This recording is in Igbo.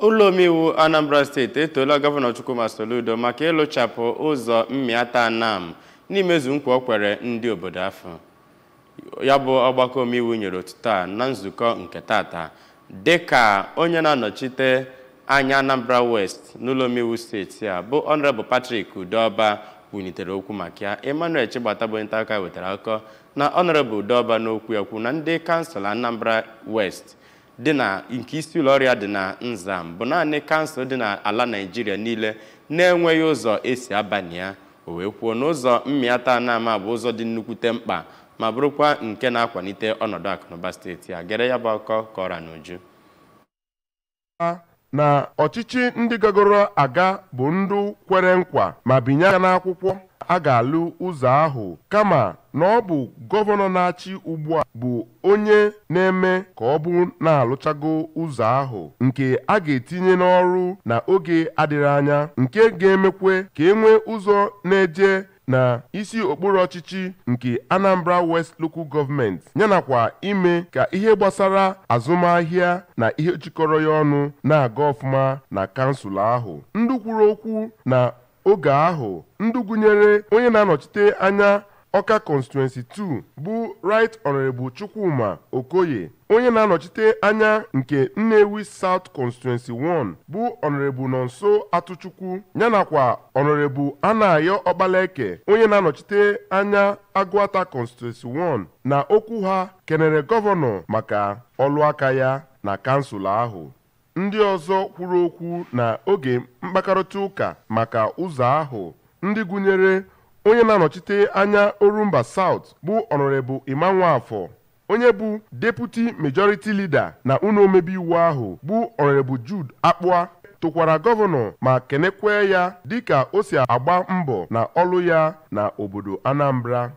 Ụlọ omeiwu Anambra Steeti etoola Gọvanọ Chukwuma Soludo maka ịlụchapụ ụzọ Mmịata Anam n'imezu nkwa o kwere ndị obodo afọ. Ya bụ ọgbakọ omeiwu nyere otuto a na nzukọ nke tata dịka onye na-anọchite anya Anambra West n'ụlọ omeiwu steeti a bụ Honorable Patrick Udoba kwunitere okwu maka ya. Emmanuel Chigbata bụ onye nta akụkọ wetara akụkọ na Honorable Udoba n'okwu ya kwu na ndị kansụl Anambra West dị na nke isi ụlọ ọrụ ya dị na Nzam bụ naanị kansụl dị n'ala Naịjirịa niile na-enweghị ụzọ esi abanye ya. O wee kwuo na ụzọ Mmịata Anam bụ ụzọ dị nnukwute mkpa ma bụrụkwa nke na-akwalite ọnọdụ akụnụba steeti a. Gere ya bụ akụkọ kọrọ n'uju. Na ọchịchị ndị gagoro aga bụ ndụ kwere nkwa ma binye aka n'akwụkwọ a ga-alụ ụzọ ahụ, kama na ọ bụ gọvanọ na-achị ugbu a bụ onye na-eme ka ọ bụ na-alụchago ụzọ ahụ nke a ga-etinye n'ọrụ na oge adịrị anya, nke ga-emekwe ka e nwee ụzọ na-eje na isi okpuru ọchịchị nke Anambra West Local Government, yanakwa ime ka ihe gbasara azụmahịa na ihe jikọrọ ya ọnụ na-aga ọfụma na kansụl ahụ. Ndị kwuru okwu na oge ahụ, ndị gụnyere onye na-anọchite anya Ọka Constituency 2 bụ Right Honorable Chukwuma Okoye, onye na-anọchite anya nke Nnewi South Constituency 1 bụ Honorable Nonso Atụchukwu, yanakwa Honorable Anayo Ọkpalaeke, onye na-anọchite anya Agụata Constituency 1, na okwu ha kenere gọvanọ maka ọlụ aka ya na kansụl ahụ. Ndị ọzọ kwuru okwu na oge mkpakọrịta ụka maka ụzọ ahụ, ndị gụnyere onye na-anọchite anya Orumba South bụ Honorable Imanwafọ, onye bụ Deputy Majority Leader na ụlọ omebe iwu ahụ bụ Honorable Jude Akpụa, tụkwara gọvanọ ma kenekwe ya dịka o si agba mbọ na ọlụ ya na obodo Anambra.